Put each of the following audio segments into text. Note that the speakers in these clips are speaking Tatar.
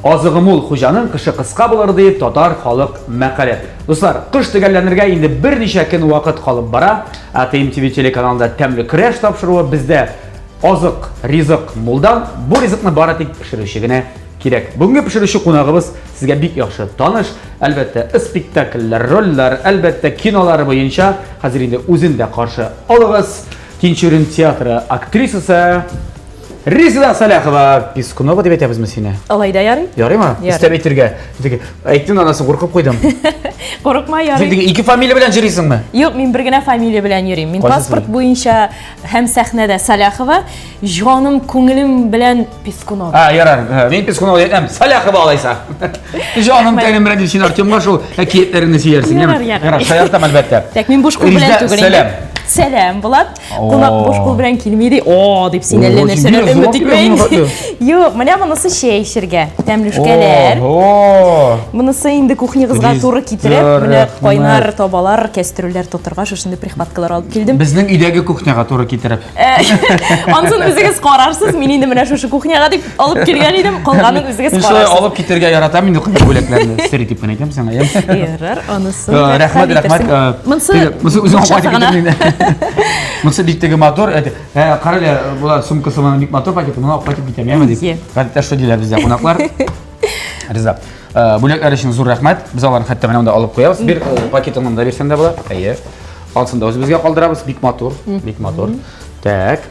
Азыгы мул хуҗаның кышы кыска булыр ди татар халык мәкале. Дуслар, кыш төгәлләнергә инде берничә көн вакыт калып бара. ATM TV телеканалында тәмле көрәш тапшыруы бездә азык, ризык мулдан. Бу ризыкны бары тик пешерүче генә кирәк. Бүгенге пешерүче кунагыбыз сезгә бик яхшы таныш. Әлбәттә, спектакльләр, рольләр, әлбәттә, кинолар буенча хәзер инде үзен дә каршы алыгыз. Тинчурин театры актрисасы Резеда Сәләхова, Пискунова дип әйтәбезме сине? Алай да ярый. Ярыймы? Өстәп әйтергә. Теге әйттең анасы куркып куйдым. Курыкма, ярый. Син теге ике фамилия белән йөрисеңме? Юк, мин бер генә фамилия белән йөрим. Мин паспорт буенча һәм сәхнәдә Сәләхова, җаным, күңелем белән Пискунова. А, ярар. Мин Пискунова әйтәм. Сәләхова алайса. Җаным, тәнем белән дип син Артемга шул әкиятләреңне сөйләрсең, яме? Ярар, ярар. Шаяртам, әлбәттә. Так, мин буш кул белән түгел инде. Сәлам, Булат. Кунак буш кул белән килми ди. О, дип син әллә нәрсәләр өмет итмә инде. Юк, менә монысы чәй эчергә. Тәмлүшкәләр. Монысы инде кухнягызга туры китереп, менә кайнар табалар, кәстрүлләр тотырга шушындый прихваткалар алып килдем. Безнең өйдәге кухняга туры китереп. Ансын үзегез карарсыз. Мин инде менә шушы кухняга дип алып килгән идем, калганын үзегез карарсыз. Шулай алып китергә яратам инде кайбер бүләкләрне. Сер итеп кенә әйтәм сиңа, әйе. Ярар, анысы. Рәхмәт, рәхмәт. Монсы монсы үзең алып кайтып инде. Монсы бик теге матур. Кара әле, була сумкасы моның бик матур пакеты, моны алып кайтып китәм, яме дип. Гадәттә шулай диләр бездә кунаклар. Риза. Бүләкләр өчен зур рәхмәт. Без аларны хәтта менә монда алып куябыз. Бер пакетын монда бирсәң дә була. Әйе. Ансын да үзебезгә калдырабыз. Бик матур, бик матур. Так.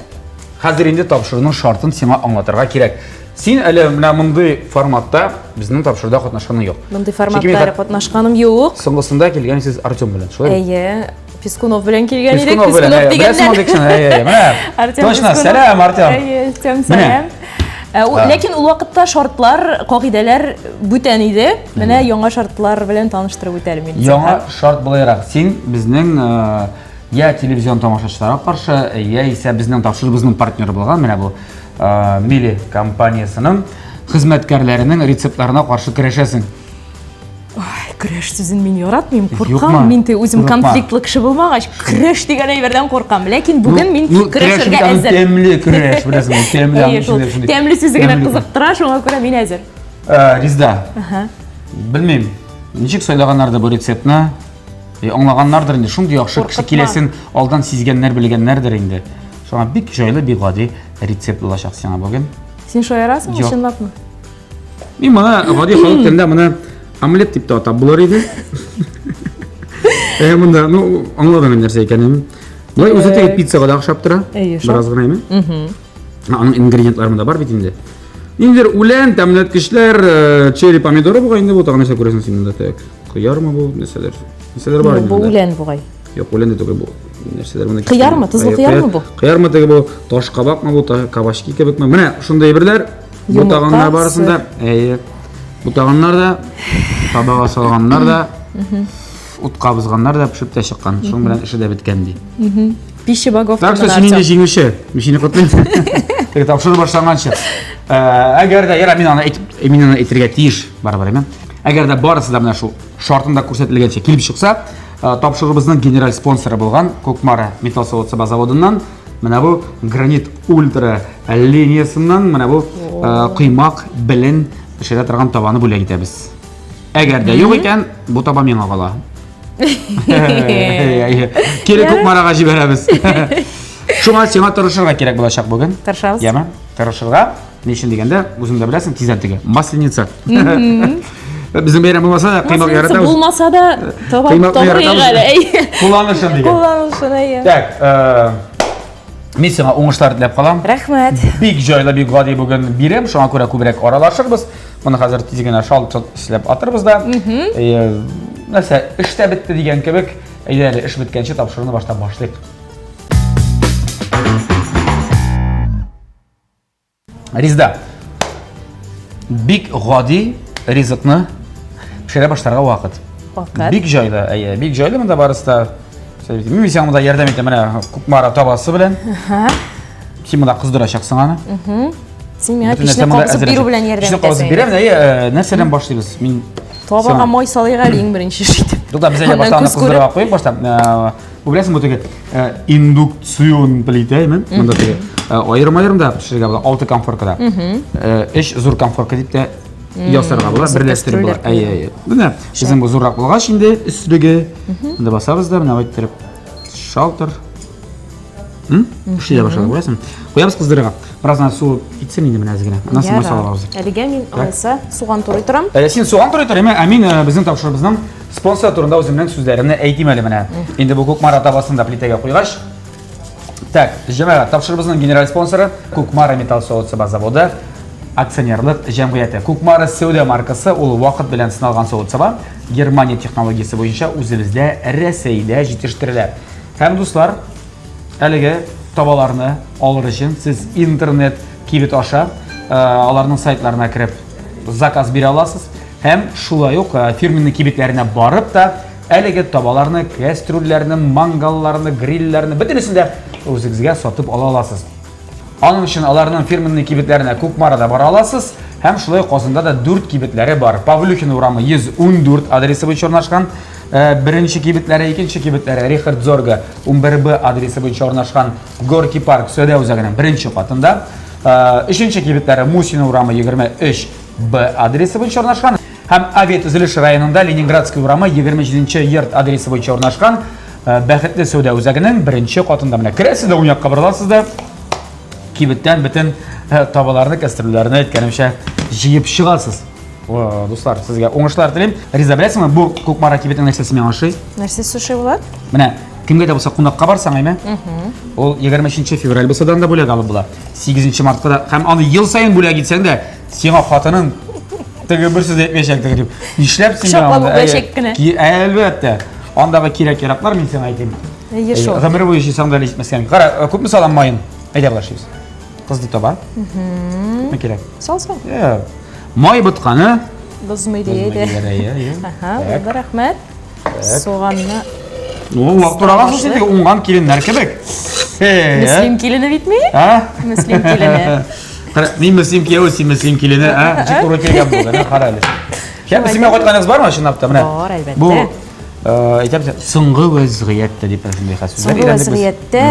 Хәзер инде тапшыруның шартын сиңа аңлатырга кирәк. Син әле менә мондый форматта безнең тапшыруда катнашканың юк. Мондый форматта әле катнашканым юк. Соңгысында килгән сез Артем белән, шулай? Әйе, Пискунов белән килгән идек. Пискунов белән, дигәннәр. Әйе, менә. Артем Точно, сәлам, Артем. Әйе, Артем, сәлам. Ләкин ул вакытта шартлар, кагыйдәләр бүтән иде. Менә яңа шартлар белән таныштырып үтәлем инде. Яңа шарт булайрак. Син безнең я телевизион тамашачыларга каршы, яисә безнең тапшыруыбызның партнеры булган менә бу Мили компаниясенең хезмәткәрләренең рецептларына каршы көрәшәсең. Ой, көрәш сүзен мин яратмыйм, куркам. Мин те үзем конфликтлы кеше булмагач, көрәш дигән әйбердән куркам. Ләкин бүген мин көрәшергә әзер. Тәмле көрәш, беләсең, тәмле. Тәмле сүзе генә кызыктыра, шуңа күрә мин әзер. Ризда. Белмим, ничек сайлаганнар да бу рецептны? Аңлаганнардыр инде, шундый яхшы кеше киләсен алдан сизгәннәр, белгәннәрдер инде. Шуңа бик җайлы, бик гади рецепт булачак сиңа бүген. Син шаярасыңмы, чынлапмы? Мин моны гади халык телендә моны омлет дип тә атап булыр иде. Э, монда, ну, аңладың инде нәрсә икәнен. Болай үзе теге пиццага да охшап тора. Бераз гына әйме? Аның ингредиентлары монда бар бит инде. Ниндидер үлән, тәмләткечләр, э, черри помидоры бугай инде бу, тагын нәрсә күрәсең син монда так. Кыярмы бу, нәрсәләр? Нәрсәләр бар инде. Бу үлән бугай. Юк, үлән дә түгел бу. Нәрсәләр монда? Кыярмы, тозлы кыярмы бу? Кыярмы теге бу, таш кабакмы бу, кабачки кебекме? Менә шундый әйберләр. Бутаганнар барысын да, әйе. Бутаганнар да, табага салганнар да, ут кабызганнар да пешеп тә чыккан. Шуның белән эше дә беткән ди. Пища богов. Так что син инде җиңүче. Мин сине котлыйм. Теге тапшыру башланганчы. Э, әгәр дә, яра, мин аны әйтеп, мин аны әйтергә тиеш, барыбер, әйме? Әгәр дә барысы да менә шул шартында күрсәтелгәнчә килеп чыкса, э, тапшыруыбызның генераль спонсоры булган Кукмара металл савыт-саба заводыннан Менә бу гранит ультра линиясеннән менә бу коймак белен пешерә торган табаны бүләк итәбез. Әгәр дә юк икән, бу таба миңа кала. Кире Кукмарага җибәрәбез. Шуңа сиңа тырышырга кирәк булачак бүген. Тырышабыз. Яме, тырышырга. Ни өчен дигәндә, үзең дә беләсең, тиздән теге масленица. Безнең бәйрәм булмаса да, кыймак яратабыз. Булмаса да, таба табырыйк әле. Кулланышын дигән. Кулланышын, әйе. Так, мин сиңа уңышлар теләп калам. Рәхмәт. Бик җайлы, бик гади бүген бирем, шуңа күрә күбрәк аралашырбыз. Моны хәзер тиз генә шалт-шалт эшләп атырбыз да. Нәрсә, эш тә бетте дигән кебек, әйдә әле эш беткәнче тапшыруны баштан башлыйк. Ризда. Бик гади ризыкны пешерә башларга вакыт. Вакыт. Бик җайлы, әйе, бик җайлы монда барысы да. Мин сиңа монда ярдәм итәм, менә Кукмара табасы белән. Син монда кыздырачаксың аны. Син миңа пичне кабызып бирү белән ярдәм итәсең. Пичне кабызып бирәм, әйе, нәрсәдән башлыйбыз? Мин Табага май салыйк әле иң беренче эш итеп. Тукта, без әле башта аны кыздырырга куйыйк башта. Бу беләсең, бу теге индукцион плитә, әйме? Монда теге аерым-аерым да пешерергә була, 6 конфоркада. 3 зур конфорка дип тә. ясарга була, берләштереп була. Әйе, әйе. Менә безнең бу зуррак булгач инде өслеге. Монда басабыз да, менә иттереп шалтыр. Эшли дә башлады, күрәсең. Куябыз кыздырырга. Бераз гына су китсен инде менә әз генә. Аннан соң май салып алабыз. Әлегә мин алайса суган турый торам. Ә, син суган турый тор, ә мин безнең тапшыруыбызның спонсоры турында үземнең сүзләремне әйтим әле менә. Инде бу Кукмара табасын да плитәгә куйгач. Так, җәмәгать, тапшыруыбызның генераль спонсоры Кукмара металл савыт-саба заводы акционерлык җәмгыяте. Кукмара сәүдә маркасы ул вакыт белән сыналган савыт-саба Германия технологиясе буенча үзебездә Рәсәйдә җитештерелә. Һәм дуслар, әлеге табаларны алыр өчен сез интернет кибет аша аларның сайтларына кереп заказ бирә аласыз. Һәм шулай ук фирменный кибетләренә барып та әлеге табаларны, кәстрүлләрне, мангалларны, грильләрне бөтенесен дә үзегезгә сатып ала аласыз. Аның өчен аларның фирменный кибетләренә Кукмарада бара аласыз һәм шулай ук Казанда да 4 кибетләре бар. Павлюхин урамы 114 адресы буенча урнашкан беренче кибетләре, икенче кибетләре Рихард Зорга 11Б адресы буенча урнашкан Горки парк сәүдә үзәгенең беренче катында. Өченче кибетләре Мусина урамы 23Б адресы буенча урнашкан һәм Авиатөзелеш районында Ленинградский урамы 27 йорт адресы буенча урнашкан Бәхетле сәүдә үзәгенең беренче катында. Менә керәсез дә уң якка борыласыз да кибеттән бөтен табаларны, кәстрүлләрне әйткәнемчә җыеп чыгасыз. О, дуслар, сезгә уңышлар телим. Риза, беләсеңме, бу Кукмара кибетенең нәрсәсе миңа ошый? Нәрсәсе ошый, Булат? Менә кемгә дә булса кунакка барсаң, әйме? Ул 23 февраль булса да анда бүләк алып була. 8 мартка да һәм аны ел саен бүләк итсәң дә, сиңа хатының теге бер сүз әйтмәячәк теге дип. Нишләп син Кочаклап үбәчәк кенә. Әлбәттә. Андагы кирәк-яраклар мин сиңа әйтим. Әйе шул. Гомер буе җыйсаң да әле җитмәскә. Кара, күпме салам маен? Әйдә башлыйбыз. Кызды таба. Күпме кирәк? Сал, сал. Май ботканы бозмый ди әйдә. Аһа, булды, рәхмәт. Суганны. Ну, вак турагансың син теге уңган киленнәр кебек. Мөслим килене бит мин? А? Мөслим килене. Кара, мин мөслим кияүе, син мөслим килене, а? Ничек туры килгән булды, кара әле. Кем мөслимгә кайтканыгыз бармы чынлап та менә? Бар, әлбәттә. Бу әйтәм, соңгы вәзгыятьтә дип шундый хәл сүзләр Соңгы вәзгыятьтә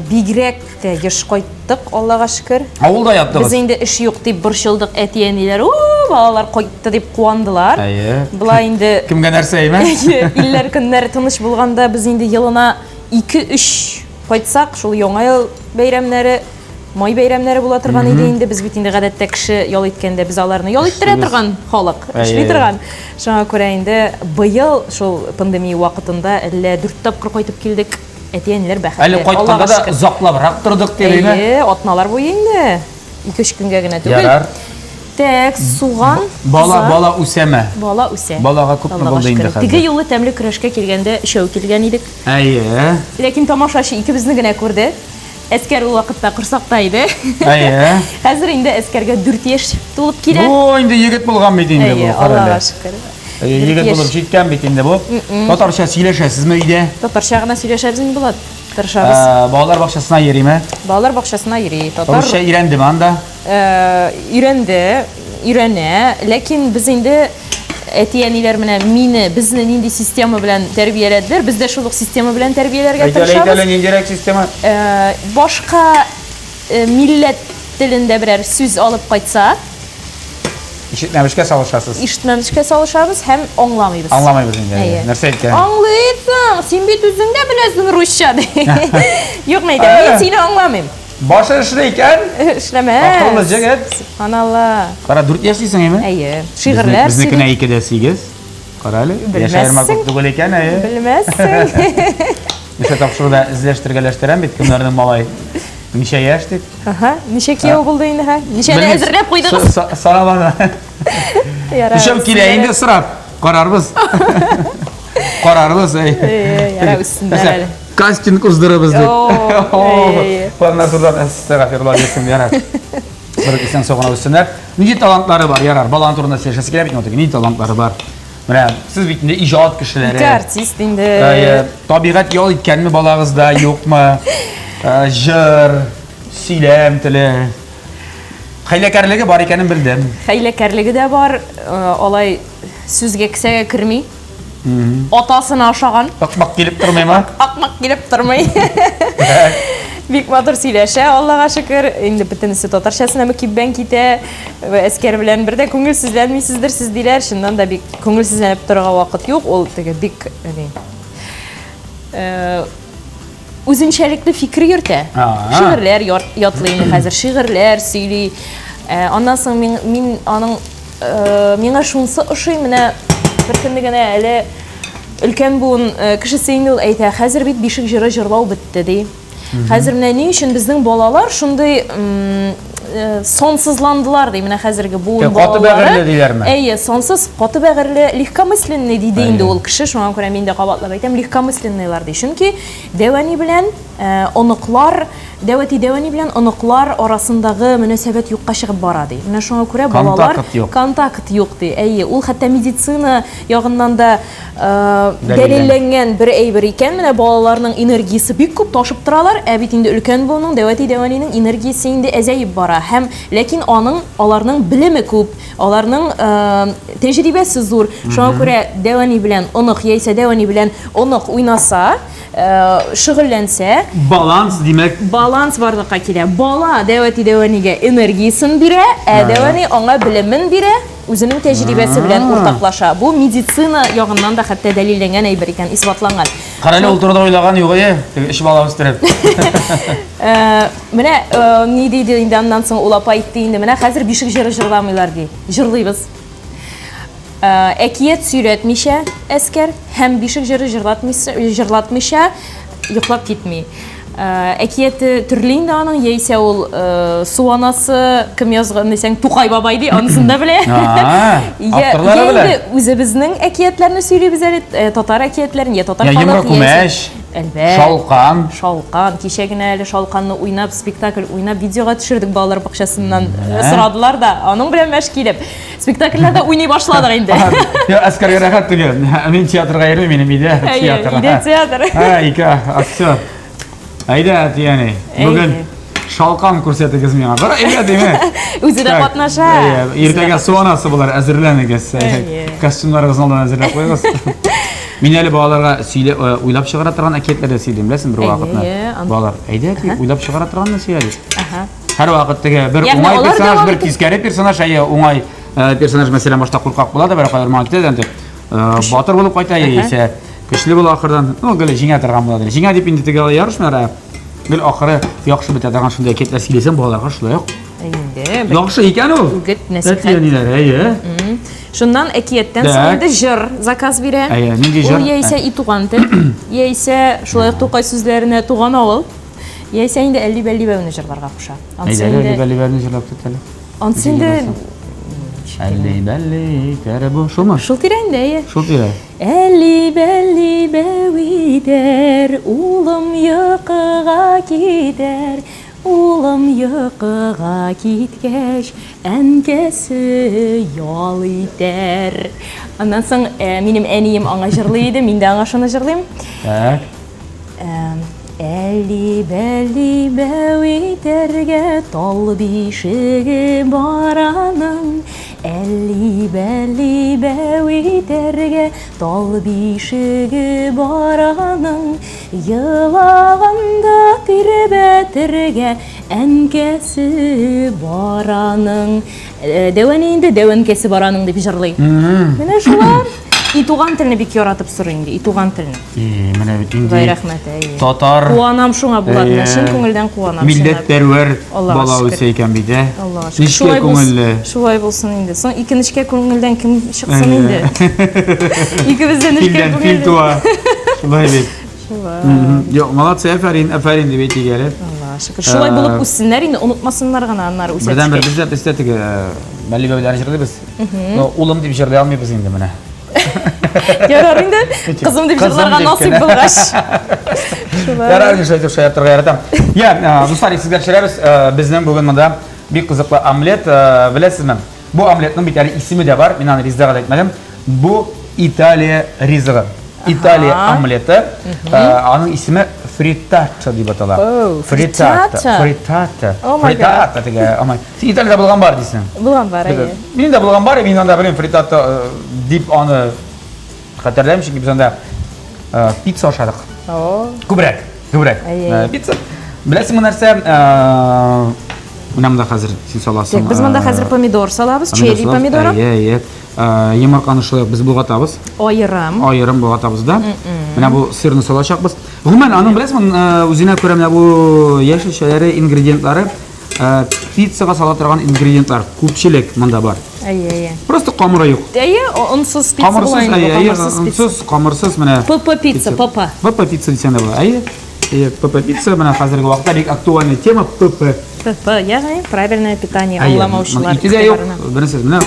бигрәк тә еш кайттык, Аллага шөкер. Авылда яттыгыз. Без инде эш юк дип борчылдык, әти-әниләр, у, балалар кайтты дип куандылар. Әйе. Болай инде Кемгә нәрсә әйме? Әйе, илләр көннәр тыныч булганда без инде елына 2-3 кайтсак, шул Яңа ел бәйрәмнәре, май бәйрәмнәре була торган иде инде. Без бит инде гадәттә кеше ял иткәндә без аларны ял иттерә торган халык, эшли торган. Шуңа күрә инде быел шул пандемия вакытында әллә 4 тапкыр кайтып килдек. Әти-әниләр бәхетле. Әле кайтканда да озаклабрак тордык дип, әйме? Әйе, атналар буе инде. 2-3 көнгә генә түгел. Ярар. Так, суган. Бала, бала үсәме? Бала үсә. Балага күпме булды инде хәзер? Теге юлы тәмле көрәшкә килгәндә өчәү килгән идек. Әйе. Ләкин тамашачы икебезне генә күрде. Әскәр ул вакытта корсакта иде. Әйе. Хәзер инде Әскәргә 4 яшь тулып килә. Бу инде егет булган бит инде бу, Әйе, Аллага шөкер. Егет булып җиткән бит инде бу. Татарча сөйләшәсезме өйдә? Татарча гына сөйләшәбез инде, Булат. Тырышабыз. Балалар бакчасына йөриме? Балалар бакчасына йөри. Татар Русча өйрәндеме анда? Өйрәнде, өйрәнә. Ләкин без инде әти-әниләр менә мине, безне нинди система белән тәрбияләделәр, без дә шул ук система белән тәрбияләргә тырышабыз. Әйтәле, ниндирәк система? Башка милләт телендә берәр сүз алып кайтса, Ишетмәмешкә салышасыз. Ишетмәмешкә салышабыз һәм аңламыйбыз. Аңламыйбыз инде. Әйе. Нәрсә әйткән? Аңлыйсың, син бит үзең дә беләсең русча ди. Юк, мәйтәм, мин сине аңламыйм. Башы эшли икән. Эшләмәс. Акыллы җегет. Субханалла. Кара, 4 яшь дисең, әйме? Әйе. Шигырьләр сөйли. Безнекенә 2 дә 8. Кара әле. Яшь аерма күп түгел икән, әйе. Белмәссең. Ничә тапшыруда эзләштергәләштерәм бит кемнәрнең малай. Ничә яшь дип. Аһа, ничә кияү булды инде, ха? Ничәне әзерләп куйдыгыз? Сорама. Ярар. Ничә килә инде сорап. Карарбыз. Карарбыз, әй. Ярар, үссеннәр әле. Кастинг уздырабыз дип. Планнар турдан әстәгъфирулла дисең, ярар. Бер исән сау гына үссеннәр. Нинди талантлары бар, ярар. Баланың турында сөйләшәсе килә бит инде, нинди талантлары бар? Менә сез бит инде иҗат кешеләре. Ике артист инде. Табигать ял иткәнме балагызда, юкмы? Җыр, сөйләм теле. Хәйләкәрлеге бар икәнен белдем. Хәйләкәрлеге дә бар, алай сүзгә кесәгә керми. Атасына ошаган. Акмак килеп тормыймы? Акмак килеп тормый. Бик матур сөйләшә, Аллага шөкер. Инде бөтенесе татарчасына мөкиббән китә. Әскәр белән бер дә күңелсезләнмисездер сез диләр. Чыннан да бик күңелсезләнеп торырга вакыт юк. Ул теге бик ни э, үзенчәлекле фикер йөртә. Шигырьләр ятлый инде хәзер, шигырьләр сөйли. Э, аннан соң мин, мин аның э, миңа шунысы ошый, менә бер көнне генә әле өлкән буын э, кешесе инде ул әйтә, хәзер бит бишек җыры җырлау бетте ди. Хәзер менә ни өчен безнең балалар шундый сансызландылар ди, менә хәзерге буын балалары. Каты бәгырьле диләрме? Әйе, сансыз, каты бәгырьле, легкомысленный диде инде ул кеше, шуңа күрә мин дә кабатлап әйтәм, легкомысленныйлар ди. Чөнки дәү әни белән оныклар, дәү әти, дәү әни белән оныклар арасындагы мөнәсәбәт юкка чыгып бара ди. Менә шуңа күрә балалар контакт юк. Контакт юк ди. Әйе, ул хәтта медицина ягыннан да дәлилләнгән бер әйбер икән. Менә балаларның энергиясе бик күп ташып торалар, ә бит инде өлкән буынның, дәү әти, дәү әнинең энергиясе инде әзәеп бара. Һәм ләкин аның, аларның белеме күп, аларның тәҗрибәсе зур. Шуңа күрә дәү әни белән онык яисә дәү әни белән онык уйнаса, шөгыльләнсә, баланс, димәк, баланс барлыкка килә. Бала дәү әти, дәү әнигә энергиясен бирә, ә дәү әни аңа белемен бирә. Үзенең тәҗрибәсе белән уртаклаша. Бу медицина ягыннан да хәтта дәлилләнгән әйбер икән, исбатланган. Кара әле, ул турыда уйлаган юк ие, теге өч бала үстереп. Э, менә э, ни диде инде аннан соң ул апа әйтте инде, менә хәзер бишек җыры җырламыйлар ди. Җырлыйбыз. Э, әкият сөйләтмичә Әскәр һәм бишек җыры җырлатмыйча йоклап китми. Э, әкияте төрле инде аның, яисә ул э, су анасы, кем язган дисәң, Тукай бабай ди, анысын да белә. Авторлары белә. Инде үзебезнең әкиятләрне сөйлибез әле, э, татар әкиятләрен, я татар халык. Йомры күмәч. Әлбәттә. Шалкан. Шалкан. Кичә генә әле шалканны уйнап, спектакль уйнап, видеога төшердек балалар бакчасыннан. Сорадылар да, аның белән мәш килеп. Спектакльләрдә уйный башладык инде. Йо, Әскәргә рәхәт түгел. Мин театрга йөрмим, минем өйдә театр. Өйдә театр. Һә, ике актер. Әйдә, әти, әни. Бүген шалкан күрсәтегез миңа. Бер әйдә диме? Үзе дә катнаша. Иртәгә су анасы булыр, әзерләнегез. Костюмнарыгызны алдан әзерләп куегыз. Мин әле балаларга сөйлә, э, уйлап чыгара торган әкиятләр дә сөйлим, беләсең, бер вакытны. Балалар, әйдә, әти, уйлап чыгара торганны сөйлә. Һәрвакыт теге бер уңай персонаж, бер тискәре персонаж, әйе, уңай э, персонаж, мәсәлән, башта куркак була да, бер кадәр моңа китә дә, э, батыр булып кайта яисә көчле була ахырдан. Ну, гел җиңә торган була. Җиңә дип инде теге ярышмыйлар, ә гел ахыры яхшы бетә торган шундый әкиятләр сөйләсәң, балаларга шулай ук. Инде. Яхшы икән ул. Үгет, нәсихәт. Әти-әниләр, әйе. Шуннан әкияттән соң инде җыр заказ бирә. Әйе, нинди җыр? Ул яисә И туган тел, яисә шулай ук Тукай сүзләренә Туган авыл. Яисә инде Әлли-бәлли бәүне җырларга куша. Ансы инде Әлли-бәлли бәүне җырлап кит әле. Ансы инде Әлли-бәлли итәр бу. Шулмы? Шул тирә инде, әйе. Шул тирә. Әлли-бәлли бәү итәр, улым йокыга китәр. Улым йокыга киткәч, әнкәсе ял итәр. Аннан соң э, минем әнием аңа җырлый иде, мин дә аңа шуны җырлыйм. Так. Әлли-бәлли бәү итәргә тал бишеге бар аның. Әлли-бәлли бәү итәргә тал бишеге бар аның. Елаганда тирбәтергә әнкәсе бар аның. Дәү әни инде дәү әнкәсе бар аның дип җырлый. Менә шулар. И туган телне бик яратып сорый инде, и туган телне. И, менә бит инде. Ходай рәхмәт, әйе. Татар. Куанам шуңа Булат, менә чын күңелдән куанам. Милләтпәрвәр бала үсә икән бит, ә? Аллага шөкер. Нечкә күңелле. Шулай булсын инде. Соң ике нечкә күңелдән кем чыксын инде? Икебез дә нечкә күңелле. Филдән фил туа. Шулай бит. Шулай. Юк, молодцы, афәрин, афәрин дип әйтик әле. Аллага шөкер. Шулай булып үссеннәр инде, онытмасыннар гына аннары үсә төшкәч. Бердән-бер без дә без дә теге Мәлли бәбиләрне җырлыйбыз. Но улым дип җырлый алмыйбыз инде менә. Ярар инде, кызым дип җырларга насыйп булгач. Ярар инде, шулай итеп шаяртырга яратам. Я, дуслар, исегезгә төшерәбез, безнең бүген монда бик кызыклы омлет, беләсезме? Бу омлетның бит әле исеме дә бар, мин аны Резидага да әйтмәдем. Бу Италия ризыгы. Италия омлеты, аның исеме фриттата дип атала. Фриттата. Фриттата. Фриттата теге, амай. Син Италиядә булган бар дисең. Булган бар, әйе. Минем дә булган бар, мин анда белмим фриттата дип аны хәтерләмим, чөнки без анда пицца ашадык. Күбрәк, күбрәк. Пицца. Беләсеңме нәрсә? Менә монда хәзер син саласың. Так, без монда хәзер помидор салабыз, черри помидоры. Әйе, әйе. Йомырканы шулай без болгатабыз. Аерым. Аерым болгатабыз да. Менә бу сырны салачакбыз. Гомумән, аның беләсеңме, үзенә күрә менә бу яшелчәләре, ингредиентлары пиццага сала торган ингредиентлар күпчелек монда бар. Әйе, әйе. Просто камыры юк. Әйе, онсыз пицца була инде. Әйе, онсыз, камырсыз менә. ПП пицца, ПП. ПП пицца дисәң дә була. Әйе. Әйе, ПП пицца менә хәзерге вакытта бик актуальный тема ПП. ПП, ягъни правильное питание аңламаучылар. Ите дә юк, беренче менә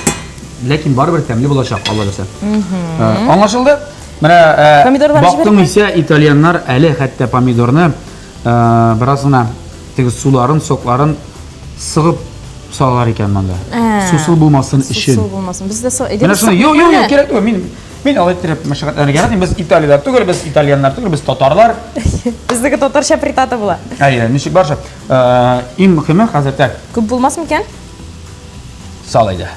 ләкин барыбер тәмле булачак, Алла бирсә. Аңлашылды? Менә бактың исә итальяннар әле хәтта помидорны бераз гына теге суларын, сокларын сыгып салалар икән монда. Сусыл булмасын өчен. Сусыл булмасын. Без дә со. Менә шуны, юк, юк, юк, кирәк түгел. Мин мин алай иттереп мәшәкатьләргә яратмыйм. Без италияләр түгел, без итальяннар түгел, без татарлар. Безнеке татарча фриттата була. Әйе, ничек барса. Иң мөһиме хәзер так. Күп булмас микән? Сал әйдә.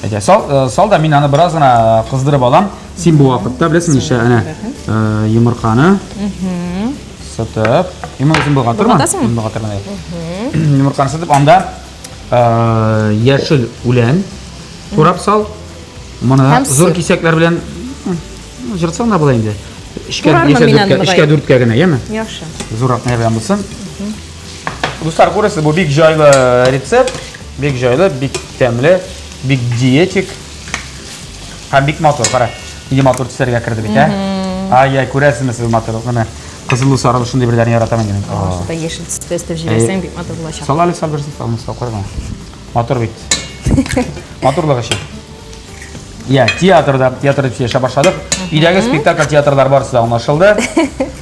Әйдә, сал, сал да мин аны бераз гына кыздырып алам. Син бу вакытта беләсең ничә әнә йомырканы сытып, йомыркасын болгатырмын. Болгатасыңмы? Болгатырмын. Йомырканы сытып, анда яшел үлән турап сал. Моны зур кисәкләр белән җыртсаң да була инде. Өчкә, өчкә, дүрткә генә, яме? Яхшы. Зуррак нәрсә булсын. Дуслар, күрәсез, бу бик җайлы рецепт, бик җайлы, бик тәмле, бик диетик һәм бик матур. Кара, нинди матур төсләргә керде бит, ә? Ай-яй, күрәсезме сез матурлыкны? Менә кызыллы сарылы шундый берләрне яратам инде мин. Шунда яшел төстә өстәп җибәрсәң, бик матур булачак. Сал әле, сал берсен, сал, сал куй. Матур бит. Матурлык өчен. Я, театрда, театр дип сөйләшә башладык. Өйдәге спектакль театрлар барысы да аңлашылды.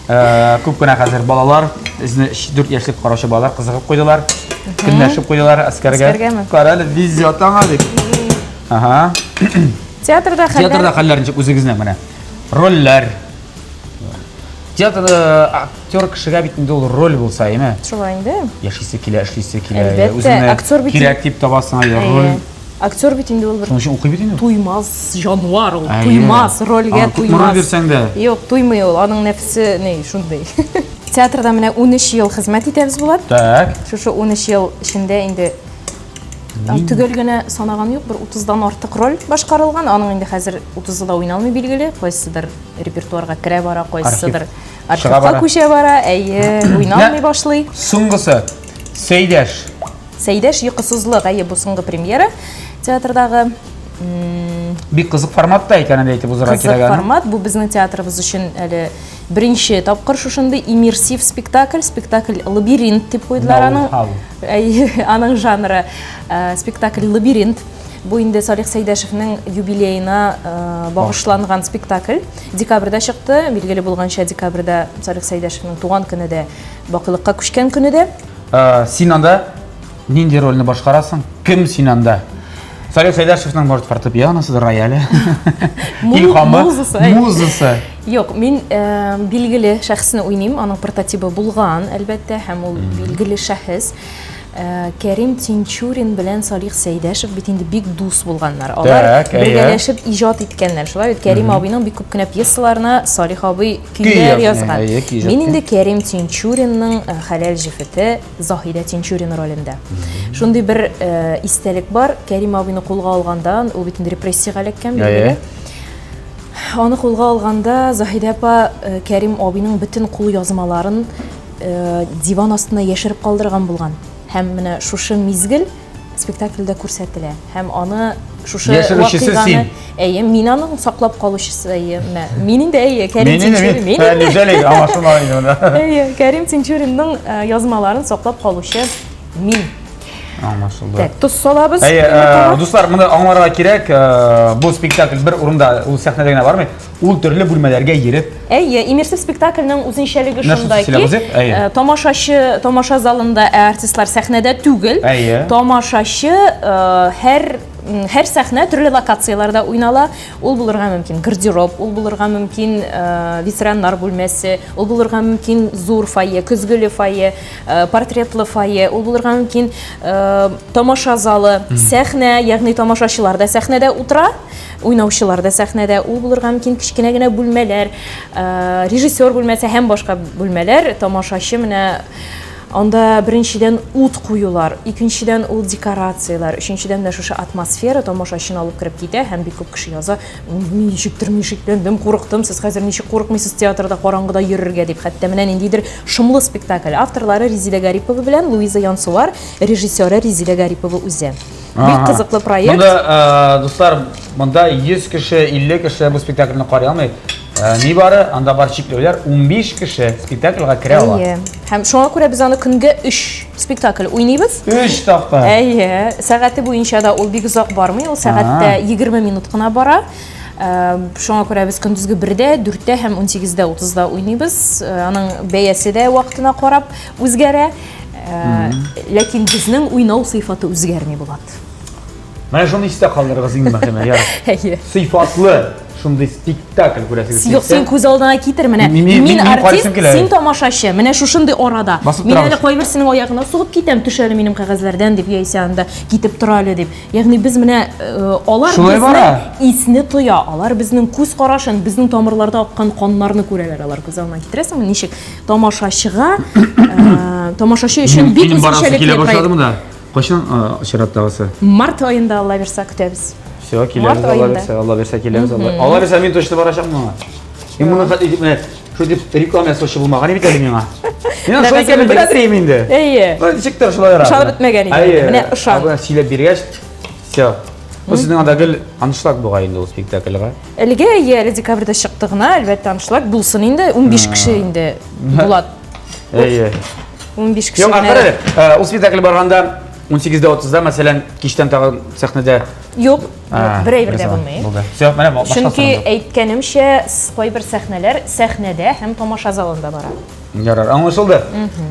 Э, күп кенә хәзер балалар, безне 4 яшьлек караучы балалар кызыгып куйдылар. Көнләшеп куйдылар әскәргә. Әскәргәме? Кара әле, везет аңа дип. Ага. Театрда хәлләр. Театрда хәлләр ничек үзегезнең менә? Рольләр. Театр э, актер кешегә бит инде ул роль булса, әйме? Шулай инде. Яшисе килә, эшлисе килә. Әлбәттә, Үзеңне актер бит кирәк дип табасың, әйе, роль. Актер бит инде ул бер Шуның өчен укый бит инде. Туймас җанвар ул, туймас, рольгә туймас. Роль бирсәң дә. Юк, туймый ул, аның нәфесе ни, шундый. Театрда менә 13 ел хезмәт итәбез, Булат. Так. Шушы 13 ел эчендә инде төгәл генә санаган юк, бер 30-дан артык роль башкарылган. Аның инде хәзер 30-ы да уйналмый билгеле, кайсыдыр репертуарга керә бара, кайсыдыр архивка күчә бара, әйе, уйналмый башлый. Соңгысы, Сәйдәш. Сәйдәш йокысызлык, әйе, бу соңгы премьера театрдагы. Бик кызык форматта икәнен әйтеп узарга кирәк. Кызык формат, бу безнең театрыбыз өчен әле беренче тапкыр шушындый иммерсив спектакль, спектакль лабиринт дип куйдылар аның. Әйе, аның жанры э, спектакль лабиринт. Бу инде Салих Сәйдәшевнең юбилеена э, багышланган спектакль. Декабрьдә чыкты. Билгеле булганча, декабрьдә Салих Сәйдәшевнең туган көне дә, бакыйлыкка күчкән көне дә. Э, син анда нинди рольне башкарасың? Кем син анда? Салих Сәйдәшевның, может, фортепианосы, рояле. Илһамы, музасы. Музасы. Юк, мин э, билгеле шәхесне уйныйм, аның прототибы булган, әлбәттә, һәм ул билгеле шәхес. Э, Кәрим Тинчурин белән Салих Сәйдәшев бит инде бик дус булганнар. Алар бергәләшеп иҗат иткәннәр. Шулай бит Кәрим абыйның бик күп кенә пьесаларына Салих абый көйләр язган. Мин инде Кәрим Тинчуринның э, хәләл җефете Заһидә Тинчурин ролендә. Шундый бер э, истәлек бар. Кәрим абыйны кулга алганда, ул бит инде репрессиягә эләккән билгеле. Аны кулга алганда Заһидә апа э, Кәрим абыйның бөтен кул язмаларын диван астына яшереп калдырган булган. Һәм менә шушы мизгел спектакльдә күрсәтелә. Һәм аны шушы вакыйганы әйе, мин аның саклап калучысы, әйе, менә мин инде әйе, Кәрим Тинчурин, мин инде. Неужели аңлашылмаган инде монда? Әйе, Кәрим Тинчуринның э, язмаларын саклап калучы мин. Аңлашылды. Так, тоз салабыз. Әйе, э, дуслар, моны аңларга кирәк, э, бу спектакль бер урында, ул сәхнәдә генә бармый. Ул төрле бүлмәләргә йөреп. Әйе, иммерсив спектакльнең үзенчәлеге шунда ки, э, тамашачы тамаша залында, ә артистлар сәхнәдә түгел. Әйе. Тамашачы э, һәр Һәр сәхнә төрле локацияләрдә уйнала. Ул булырга мөмкин гардероб, ул булырга мөмкин ветераннар бүлмәсе, ул булырга мөмкин зур фойе, көзгеле фойе, портретлы фойе, ул булырга мөмкин тамаша залы, сәхнә, ягъни тамашачылар да сәхнәдә утыра, уйнаучылар да сәхнәдә, ул булырга мөмкин кечкенә генә бүлмәләр, режиссер бүлмәсе һәм башка бүлмәләр, тамашачы менә анда беренчедән ут куюлар, икенчедән ул декорацияләр, өченчедән менә шушы атмосфера тамашачыны алып кереп китә һәм бик күп кеше яза, ничектер мин шикләндем, курыктым, сез хәзер ничек курыкмыйсыз театрда караңгыда йөрергә дип. Хәтта менә ниндидер шомлы спектакль. Авторлары Резидә Гарипова белән Луиза Янсуар, режиссеры Резидә Гарипова үзе. Бик кызыклы проект. Монда, дуслар, монда 100 кеше, 50 кеше бу спектакльне карый алмый. Нибары, анда бар чикләүләр, 15 кеше спектакльгә керә ала. Әйе. Һәм шуңа күрә без аны көнгә 3 спектакль уйныйбыз. 3 тапкыр. Әйе. Сәгате буенча да ул бик озак бармый, ул сәгатьтә 20 минут кына бара. Шуңа күрә без көндезге 1-дә, 4-тә һәм 18-дә 30-да уйныйбыз. Аның бәясе дә вакытына карап үзгәрә. Ләкин безнең уйнау сыйфаты үзгәрми, Булат. Менә шуны истә калдырыгыз иң мөһиме, ярар. Әйе. Сыйфатлы шундый спектакль күрәсегез Юк, син күз алдыңа китер менә. Мин артист, син тамашачы. Менә шушындый арада. Мин әле кайберсенең аягына сугып китәм, төш әле минем кәгазьләрдән дип, яисә анда китеп тора әле дип. Ягъни без менә э, алар безнең исне тоя, алар безнең күз карашын, безнең тамырларда аккан каннарны күрәләр алар. Күз алдына китерәсеңме, ничек тамашачыга, э, тамашачы өчен бик үзенчәлекле проект. Кайчан чираттагысы? Март аенда, Алла бирса, көтәбез. Все, киләбез, Алла бирсә, Алла бирсә, киләбез. Алла бирсә, мин точно барачакмын аңа. Мин моны хәтта менә шул дип реклама ясаучы булмаган бит әле миңа. Мин шулай икәнен белә дим инде. Әйе. Ничектер шулай ара. Ышанып бетмәгән иде. Менә ышан. Менә сөйләп биргәч, все. Бу сезнең анда гел аншлаг бугай инде ул спектакльгә. Әлегә әйе, әле декабрьдә чыкты гына, әлбәттә, аншлаг булсын инде. 15 кеше инде Булат. Әйе. 15 кеше. Юк, ахыры, э, ул спектакль барганда 18-дә 30-да, мәсәлән, кичтән тагын сәхнәдә. Юк, бер әйбер дә булмый. Булды. Все, менә башка Чөнки әйткәнемчә, кайбер сәхнәләр сәхнәдә һәм тамаша залында бара. Ярар, аңлашылды.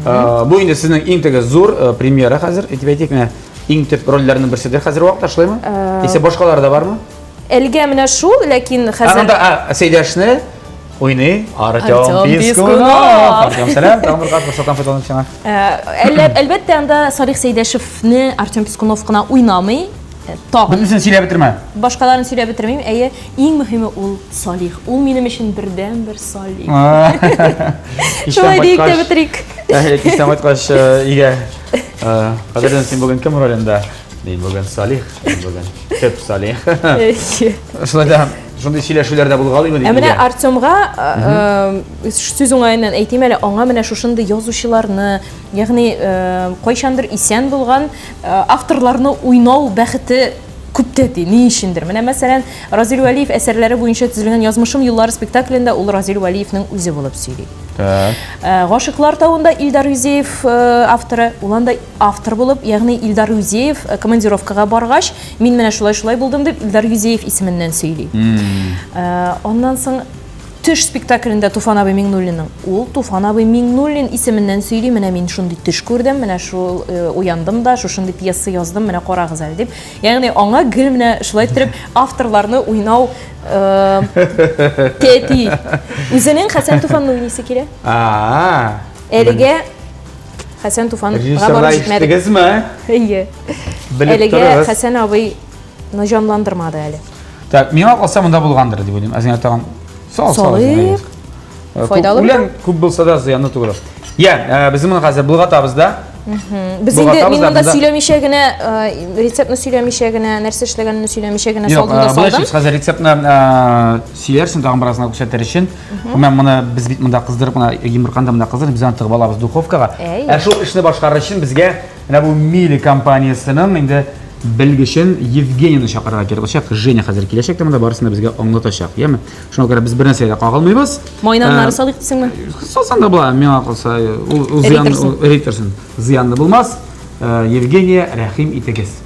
Э, бу инде сезнең иң теге зур э, премьера хәзер, әйтеп әйтик, менә иң төп рольләрнең берседер хәзер вакытта, шулаймы? Исә башкалары да бармы? Әлегә менә шул, ләкин хәзер Анда Сәйдәшне уйный Артем Пискунов. Артем, сәлам, тагын бер кат форсаттан файдаланып сиңа. Әлбәттә, анда Салих Сәйдәшевне Артем Пискунов кына уйнамый. Тагын. Бөтенесен сөйләп бетермә. Башкаларын сөйләп бетермим. Әйе, иң мөһиме ул Салих. Ул минем өчен бердәнбер Салих. Шулай диек тә бетерик. Әйе, кичтән кайткач өйгә. Кадерлем, син бүген кем ролендә? Мин бүген Салих, мин бүген төп Салих. Шулай да шундый сөйләшүләр дә булгалыймы дип. Ә менә Артемга сүз уңаеннан әйтим әле, аңа менә шушындый язучыларны, ягъни кайчандыр исән булган авторларны уйнау бәхете күп тәти, ни өчендер. Менә мәсәлән, Разил Вәлиев әсәрләре буенча төзелгән Язмышым юллары спектаклендә ул Разил Вәлиевнең үзе булып сөйли. Так. Гашыйклар тавында Илдар Юзеев авторы, ул анда автор булып, ягъни Илдар Юзеев командировкага баргач, мин менә шулай-шулай булдым дип Илдар Юзеев исеменнән сөйли. Аннан соң Төш спектаклендә Туфан абый Миңнуллинның. Ул Туфан абый Миңнуллин исеменнән сөйли, менә мин шундый төш күрдем, менә шул уяндым да, шушындый пьеса яздым, менә карагыз әле дип. Ягъни аңа гел менә шулай иттереп авторларны уйнау тәти. Үзенең Хәсән Туфанны уйныйсы килә. Әлегә Хәсән Туфанга барып җитмәдек. Ишеттегезме? Әйе. Әлегә Хәсән абый ны җанландырмады әле. Так, миңа калса монда булгандыр дип уйлыйм. Әзгә тагын сал сал. Салыйк. Файдалы. Үлән күп булса да зыянлы түгел. Я, э, без моны хәзер болгатабыз да. Без инде мин монда сөйләмичә генә, э, рецептны сөйләмичә генә, нәрсә эшләгәнне сөйләмичә генә салдым да салдым. Юк, хәзер рецептны сөйләрсең тагын бераз гына күрсәтер өчен. Менә моны без бит монда кыздырып, менә йомырканы да монда кыздырып, без аны тыгып алабыз духовкага. Ә шул эшне башкарыр өчен безгә менә бу Мили компаниясенең инде белгечен Евгенийны чакырырга кирәк булачак. Женя хәзер киләчәк тә монда барысын да безгә аңлатачак, яме? Шуңа күрә без бер нәрсәгә дә кагылмыйбыз. Майны аннары салыйк дисеңме? Салсаң да була, миңа калса, ул зыян эритерсең. Зыянлы булмас. Евгения, рәхим итегез.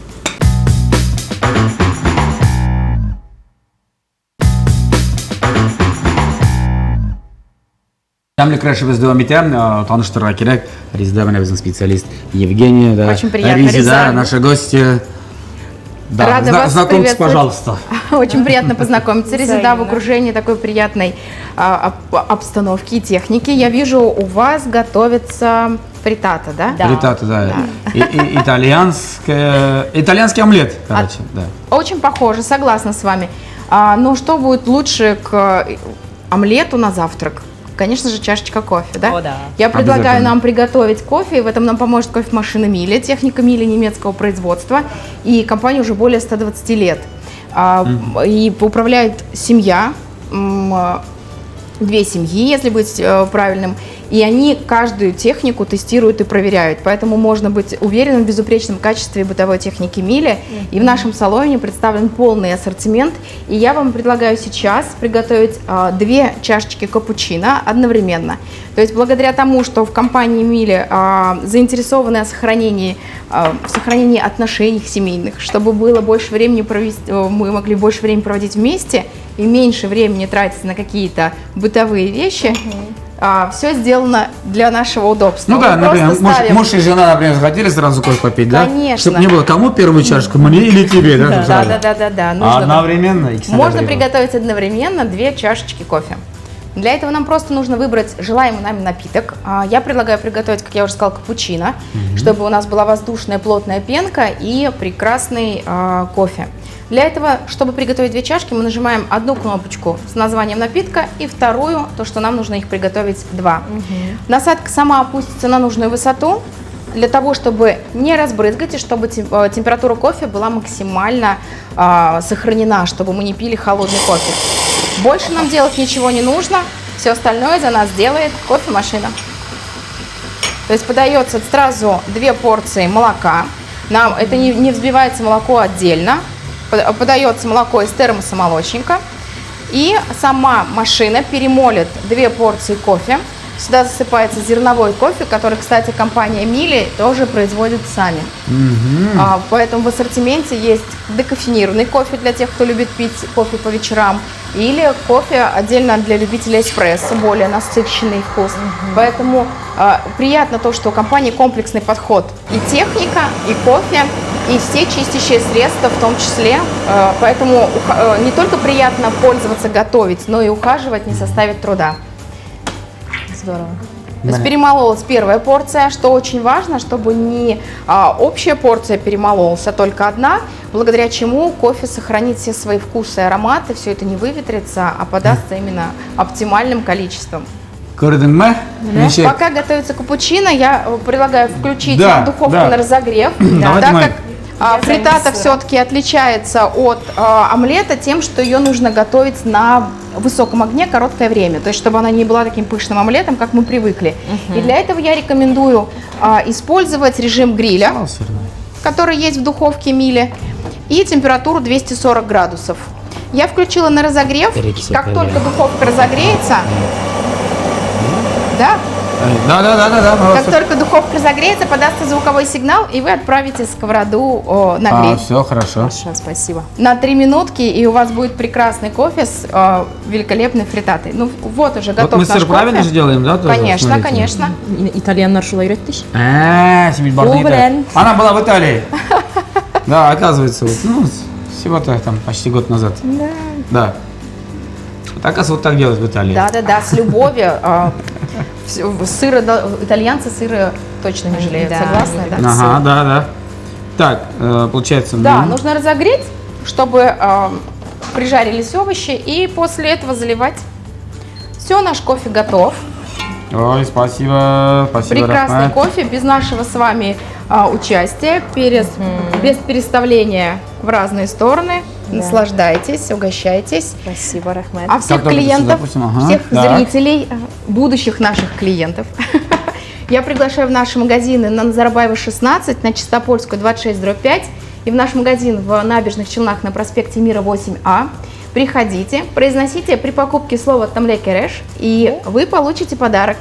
Тәмле көрәшебез дәвам итә. Таныштырырга кирәк. Резеда менә безнең специалист Евгения. Да. Очень приятно, Резеда, наша гостья. Да, Рада вас знакомьтесь, приветствовать. Пожалуйста. Очень приятно познакомиться, Резеда, в окружении такой приятной обстановки и техники. Я вижу, у вас готовится фриттата, да? Да. Фриттата, да. И итальянский омлет, короче, да. Очень похоже, согласна с вами. Но что будет лучше к омлету на завтрак? Конечно же, чашечка кофе, да? О, да. Я предлагаю Обязательно. Нам приготовить кофе, и в этом нам поможет кофемашина Миле, техника Миле немецкого производства, и компания уже более 120 лет. И управляет семья, две семьи, если быть правильным, и они каждую технику тестируют и проверяют, поэтому можно быть уверенным в безупречном качестве бытовой техники Миле. И в нашем салоне представлен полный ассортимент, и я вам предлагаю сейчас приготовить две чашечки капучино одновременно. То есть благодаря тому, что в компании Миле заинтересованы в сохранении отношений семейных, чтобы было больше времени провести, мы могли больше времени проводить вместе и меньше времени тратить на какие-то бытовые вещи, все сделано для нашего удобства. Ну да, Мы просто например, ставим муж и жена, например, захотели сразу кофе попить, да? Конечно. Чтобы не было кому первую чашку, мне или тебе, да? Да, Сразу. да, да, да, да. Нужно Одновременно, и кстати, Можно одновременно. приготовить одновременно две чашечки кофе. Для этого нам просто нужно выбрать желаемый нами напиток. Я предлагаю приготовить, как я уже сказала, капучино, чтобы у нас была воздушная плотная пенка и прекрасный кофе. Для этого, чтобы приготовить две чашки, мы нажимаем одну кнопочку с названием напитка и вторую, то, что нам нужно их приготовить два. Насадка сама опустится на нужную высоту, для того, чтобы не разбрызгать и чтобы температура кофе была максимально сохранена, чтобы мы не пили холодный кофе. Больше нам делать ничего не нужно, все остальное за нас делает кофемашина. То есть подается сразу две порции молока. Нам это не взбивается молоко отдельно. Подается молоко из термоса молочника. И сама машина перемолит две порции кофе. Сюда засыпается зерновой кофе, который, кстати, компания Миле тоже производит сами. Поэтому в ассортименте есть декофенированный кофе для тех, кто любит пить кофе по вечерам, или кофе отдельно для любителей эспрессо, более насыщенный вкус. Поэтому приятно то, что у компании комплексный подход. И техника, и кофе, и все чистящие средства в том числе. Поэтому не только приятно пользоваться, готовить, но и ухаживать не составит труда. Здорово. То есть перемололась первая порция, что очень важно, чтобы не общая порция перемололась, а только одна, благодаря чему кофе сохранит все свои вкусы и ароматы, все это не выветрится, а подастся именно оптимальным количеством. Күрдеңме? Да. Ничек? Пока готовится капучино, я предлагаю включить Да, духовку да. на разогрев, Давайте так мы как Я фриттата займусь сыром. все-таки отличается от омлета тем, что ее нужно готовить на высоком огне короткое время, то есть чтобы она не была таким пышным омлетом, как мы привыкли. И для этого я рекомендую использовать режим гриля, О, сырный. который есть в духовке Миле, и температуру 240 градусов. Я включила на разогрев. Перекись Как опять. только духовка разогреется, да? Да, да, да, да, да, Как молодцы. только духовка разогреется, подастся звуковой сигнал, и вы отправите сковороду на гриль. Все, хорошо. Хорошо, спасибо. На 3 минутки, и у вас будет прекрасный кофе с великолепной фриттатой. Вот уже Вот готов мы наш сыр правильно кофе. же делаем, да? Тоже? Конечно, Смотрите. конечно. Итальяннар шулай өйрәтте. А, син бит бардың О, Италия. блин. Она была в Италии. Да, оказывается, всего-то там почти год назад. Да. Да. Вот, оказывается, вот так делают в Италии. Да, да, да, с любовью. Сыра, да, итальянцы сыра точно не жалеют, Да, согласны? они Да? любят Ага, сыр. да, да. Так, получается, Да, мы нужно разогреть, чтобы прижарились овощи, и после этого заливать. Все, наш кофе готов. Ой, спасибо, спасибо, Прекрасный Рахмат. кофе, без нашего с вами участия, без переставления в разные стороны. Наслаждайтесь, угощайтесь. Спасибо, Рахмет. А всех Как только клиентов, запустим, ага, всех так. зрителей, будущих наших клиентов, я приглашаю в наши магазины на Назарбаева 16, на Чистопольскую 26/5 и в наш магазин в Набережных Челнах на проспекте Мира 8А. Приходите, произносите при покупке слово Тәмле көрәш, и вы получите подарок.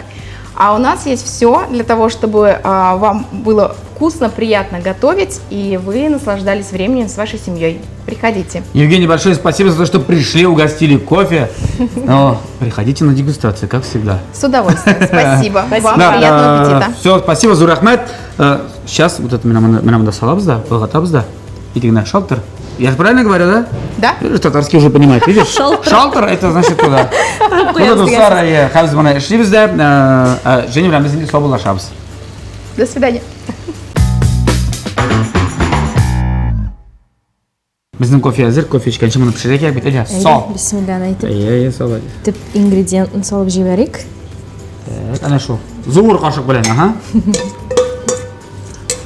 А у нас есть все для того, чтобы вам было вкусно, приятно готовить, и вы наслаждались временем с вашей семьей. Приходите. Евгений, большое спасибо за то, что пришли, угостили кофе. Но приходите на дегустацию, как всегда. С удовольствием. Спасибо. Вам Да, приятного аппетита. Все, спасибо, Зур рәхмәт. Сейчас вот это менә монда салабыз да, болгатабыз да. Иди генә, шалтыр. Я же правильно говорю, да? Да. Видишь, татарский уже понимает, видишь? Шалтыр. Шалтыр, это значит туда. Ну, дуслар, әйе, хәзер моны эшлибез дә, э, э, Женя белән без инде саубуллашабыз. До свидания. Безнең кофе әзер, кофе эчкәнче моны пешерергә кирәк бит, әйдә, сал. Бисмилланы әйтеп. Әйе, әйе, сал. әйдә. Төп ингредиентын салып җибәрик. Так, әнә шул. Зур кашык белән, аһа.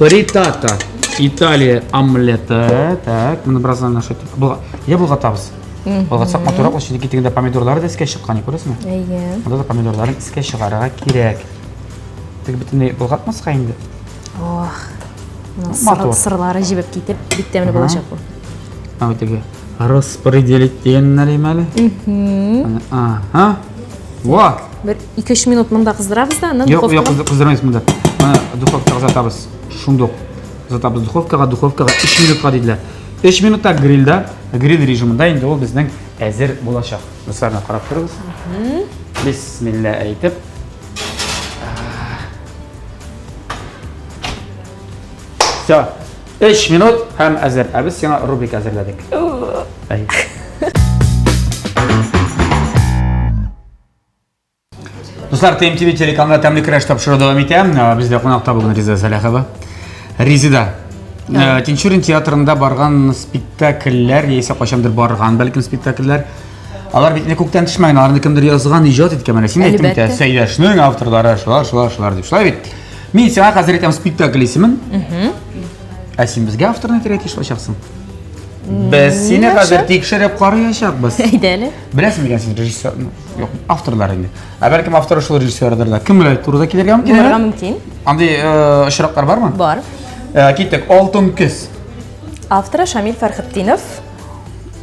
Фритата. Италия омлеты. Так, моны бераз гына шайтып. Я болгатабыз. Болгатсак матуррак булыр, чөнки тегендә помидорлары да искә чыккан, күрәсеңме? Әйе. Монда да помидорларын искә чыгарырга кирәк. Теге бөтенләй болгатмаска инде. Ох. Матур. Сырлары җебеп китеп, бик тәмле булачак бу. Ана теге распределить дигәннәр име әле? Ага. Во! Бер 2-3 минут монда кыздырабыз да, аннан Юк, юк, кыздырмыйбыз монда. Моны духовкага озатабыз. Шундук. Озатабыз духовкага, духовкага 3 минутка диделәр. 3 минутта грильда, гриль режимында инде ул безнең әзер булачак. Дуслар, карап торыгыз. Бисмилла әйтеп. Все. 3 минут һәм әзер. Ә без сиңа рубрика әзерләдек. Әй. Дуслар, ТМТВ телеканалында тәмле көрәш тапшыруы дәвам итә. Бездә кунакта бүген Риза Сәләхова. Резида, Тинчурин театрында барган спектакльләр, яисә кайчандыр барган бәлкем спектакльләр, алар бит инде күктән төшмәгән, аларны кемдер язган, иҗат иткән. Менә син әйттең бит, Сәйдәшнең авторлары шулар, шулар, шулар дип. Шулай бит? Мин сиңа хәзер әйтәм спектакль исемен. Ә син безгә авторны әйтергә тиеш булачаксың. Без сине хәзер тикшереп караячакбыз. Әйдә әле. Беләсең микән син режиссер? Юк, авторлар инде. Ә бәлкем авторы шул режиссердыр да. Кем белә, турыда килергә мөмкин? Булырга мөмкин. Андый э, очраклар бармы? Бар. Э, киттек. Алтын көз. Авторы Шамил Фәрхетдинов.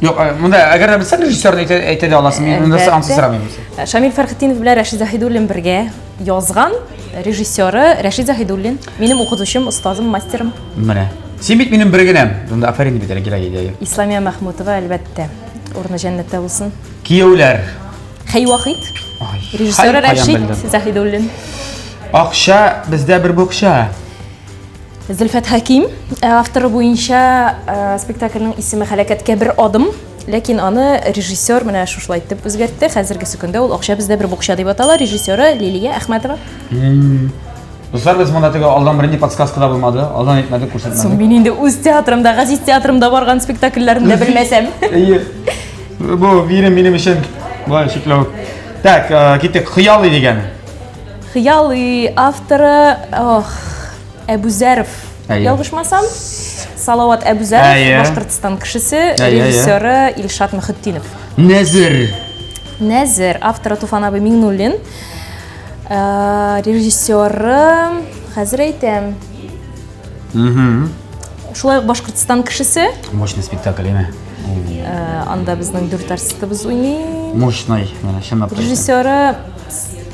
Юк, э, монда әгәр дә белсәң режиссерны әйтә, әйтә дә аласың. Мин монда ансыз сорамыйм. Шамил Фәрхетдинов белән Рәшид Заһидуллин бергә язган режиссеры Рәшид Заһидуллин. Минем укытучым, остазым, мастерым. Менә. Син бит минем бер генәм. Монда афәрин дип әйтергә кирәк иде. Исламия Мәхмүтова, әлбәттә. Урыны җәннәттә булсын. Кияүләр. Хәй Вахит. Режиссеры Рәшид Заһидуллин. Акча бездә бер букча. Зөлфәт Хәким э, авторы буенча э, спектакльнең исеме Хәләкәткә бер адым. Ләкин аны режиссер менә шушылай итеп үзгәртте. Хәзергесе көндә ул Акча бездә бер букча дип атала. Режиссеры Лилия Әхмәтова. Дуслар, без монда теге алдан бернинди подсказка да булмады. Алдан әйтмәдек, күрсәтмәдек. Соң мин инде үз театрымда, Газиз театрымда барган спектакльләрне дә белмәсәм. Әйе. Бу минем минем өчен болай чикләү. Так, э, киттек. Хыялый дигән. Хыялый авторы, ох, Әбүзәров. Ялгышмасам, Салават Әбүзәров, Башкортстан кешесе, режиссеры Илшат Мөхетдинов. Нәзер. Нәзер, авторы Туфан абый Миңнуллин. Э, режиссеры, хәзер әйтәм. Шулай ук Башкортстан кешесе. Мощный спектакль, әйме? Э, анда безнең дүрт артистыбыз уйный. Мощный, менә чынлап. Режиссеры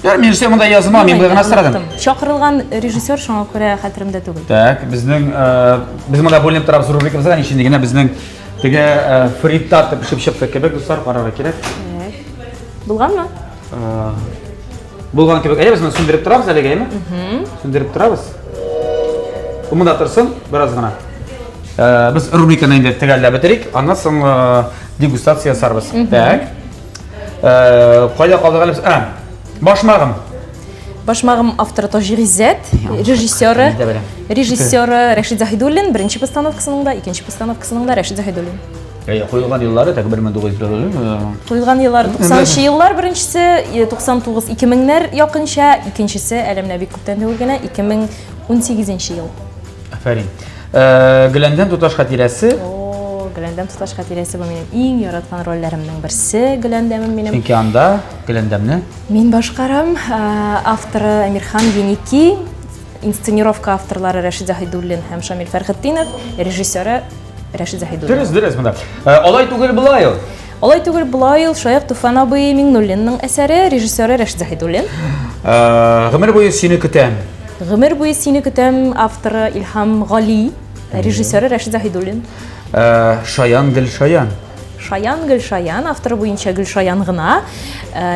Ярар, мин режиссер монда язма, мин гына сорадым. Чакырылган режиссер шуңа күрә хәтеремдә түгел. Так, безнең э, без монда бүленеп торабыз рубрикабызда, ничек генә безнең теге э, фриттата пешеп чыкты кебек, дуслар, карарга кирәк. Булганмы? Булган кебек. Әйдә, без моны сүндереп торабыз әлегә, әйме? Сүндереп торабыз. Бу монда торсын, бераз гына. Э, без рубриканы инде төгәлләп бетерик, аннан соң э, дегустация ясарбыз. Так. Э, кайда калдык әле без? А, башмагым. Башмагым авторы Таҗи Гыйззәт, режиссеры, режиссеры Рәшид Заһидуллин, беренче постановкасының да, икенче постановкасының да Рәшид Заһидуллин. Әйе, куелган еллары так 1900 Куелган еллар 90 еллар беренчесе, 99 2000-нәр якынча, икенчесе әле менә бик күптән түгел генә 2018 ел. Афәрин. Э, Гөләндәм туташ хатирәсе. О, Гөләндәм туташ хатирәсе бу минем иң яраткан рольләремнең берсе. Гөләндәмем минем. Чөнки анда Гөләндәмне мин башкарам. Э, авторы Әмирхан Еники, инсценировка авторлары Рәшид Заһидуллин һәм Шамил Фәрхетдинов, режиссеры Рәшит Заһидуллин. Дөрес, дөрес монда. Э, алай түгел болай ул. Алай түгел болай ул Шаяк Туфан абый Миңнуллинның әсәре, режиссеры Рәшит Заһидуллин. Э, Гомер буе сине көтәм. Гомер буе сине көтәм авторы Илһам Гали, режиссеры Рәшит Заһидуллин. Э, Шаян Гөлшаян. Шаян Гөлшаян авторы буенча Гөлшаян гына.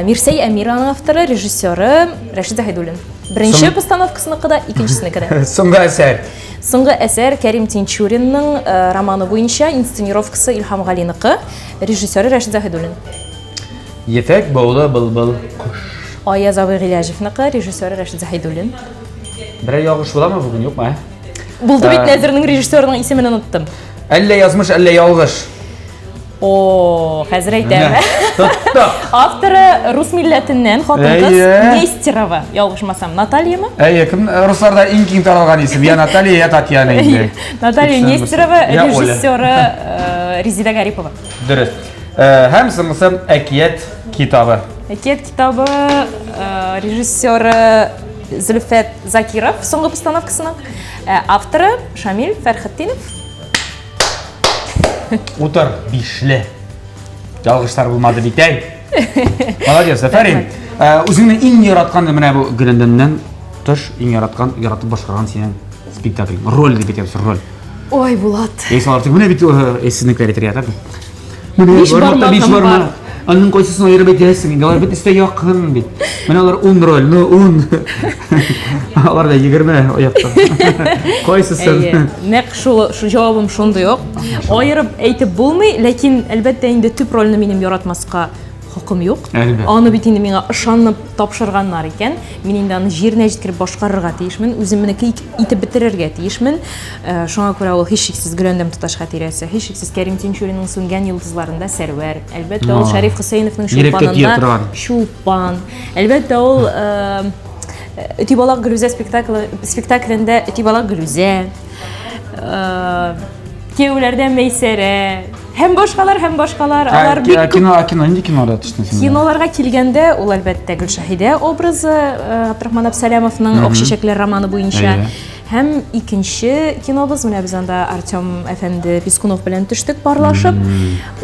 Мирсәй Әмир аның авторы, режиссеры Рәшит Заһидуллин. Беренче постановкасыныкы да, икенчесенеке дә. Соңгы әсәр. Соңгы әсәр Кәрим Тинчуринның э, романы буенча инсценировкасы Илһам Галиныкы, режиссеры Рәшит Заһидуллин. Ефәк баулы былбыл кош. Аяз абый Гыйләҗевныкы, режиссеры Рәшит Заһидуллин. Берәр ялгыш буламы бүген, юкмы, ә? Булды бит, э. Нәзирнең режиссерының исемен оныттым. Әллә язмыш, әллә ялгыш. О, хәзер әйтәм. Тоттык. Авторы рус милләтеннән хатын-кыз Нестерова, ялгышмасам. Натальямы? Әйе, кем русларда иң киң таралган исем? Я Наталья, я Татьяна инде. Наталья Нестерова, режиссеры э, Резида Гарипова. Дөрес. Э, һәм соңгысы Әкият китабы. Әкият китабы э, режиссеры Зөлфәт Закиров соңгы постановкасының авторы Шамил Фәрхетдинов. Утыр, бишле. Ялгышлар булмады бит, әй. Молодец, афәрин. Э, үзеңнең иң яраткан менә бу Гөләндәмнән тыш иң яраткан, яратып башкарган синең спектакль. Роль дип әйтәбез, роль. Ой, Булат. Яисә алар менә бит э, сезнекеләр әйтергә ятар. Менә Биш бармакта биш бармагым бармак. бар. Аның кайсысын аерып әйтәсең инде, алар бит өстә якын бит. Менә алар 10 роль, ну 10. Алар да 20 аякта. Кайсысын? Әйе, нәкъ шул, шу җавабым шундый ук. Аерып әйтеп булмый, ләкин әлбәттә инде төп рольне минем яратмаска хакым юк. Әлбәттә. Аны бит инде миңа ышанып тапшырганнар икән, мин инде аны җиренә җиткереп башкарырга тиешмен, үземнеке итеп бетерергә тиешмен. Э, шуңа күрә ул һичшиксез Гөләндәм туташ хатирәсе, һичшиксез Кәрим Тинчуринның Сүнгән йолдызларында Сәрвәр, әлбәттә ул Шәриф Хөсәеновның Чулпанында Чулпан, әлбәттә ул э, Өтибалак Гөлүзә спектакле спектаклендә Өтибалак Гөлүзә, э, Кияүләрдә Мәйсәрә һәм башкалар һәм башкалар. Алар бик күп. Кино, кино, нинди кинода төштең син? Киноларга килгәндә, ул әлбәттә Гөлшәһидә образы Абдрахман Абсалямовның Ак чәчәкләр романы буенча. Һәм икенче кинобыз, менә без анда Артем әфәнде Пискунов белән төштек парлашып.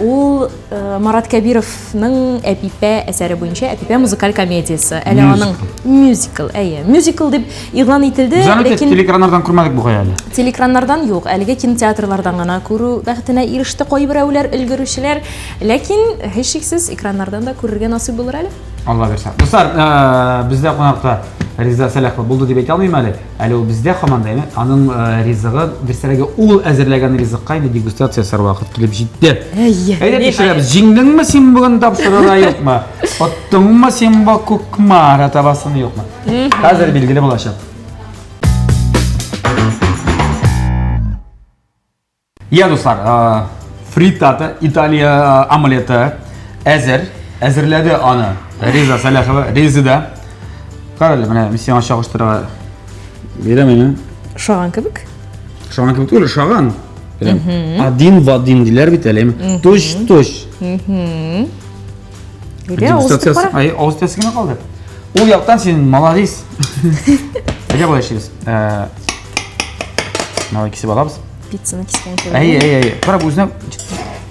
Ул э, Марат Кәбировның Әпипә әсәре буенча Әпипә музыкаль комедиясе. Әле аның мюзикл, әйе. Мюзикл дип игълан ителде, Без аны ләкин телекраннардан күрмәдек бугай әле. Телекраннардан юк, әлегә кинотеатрлардан гына күрү бәхетенә иреште кайберәүләр, өлгерүчеләр. Ләкин һичшиксез экраннардан да күрергә насыйп булыр әле. Алла бирсә. Дуслар, э, бездә кунакта Риза Сәләхова булды дип әйтә алмыйм әле. Әле ул бездә һаман да, әйме? Аның э, ризыгы, дөресрәге, ул әзерләгән ризыкка инде дегустация ясар вакыт килеп җитте. Әйе. Әйдә тикшерәбез. Җиңдеңме син бүген тапшыруда юкмы? Оттыңмы син бу Кукмара табасын юкмы? Хәзер билгеле булачак. Я, дуслар, фриттата, Италия омлеты әзер. Әзерләде аны Риза Сәләхова, Риза Кара әле, менә мин сиңа чагыштырырга бирәм инде. Ошаган кебек. Ошаган кебек түгел, ошаган. Прям один в один диләр бит әле. Точ, точ. Әйдә, авыз итеп кара. Ай, авыз итәсе генә калды. Ул яктан син молодец. Әйдә болай эшлибез. Э, мына кисеп алабыз. Пиццаны кискән кебек. Әй, әй, әй. Кара, бу үзенә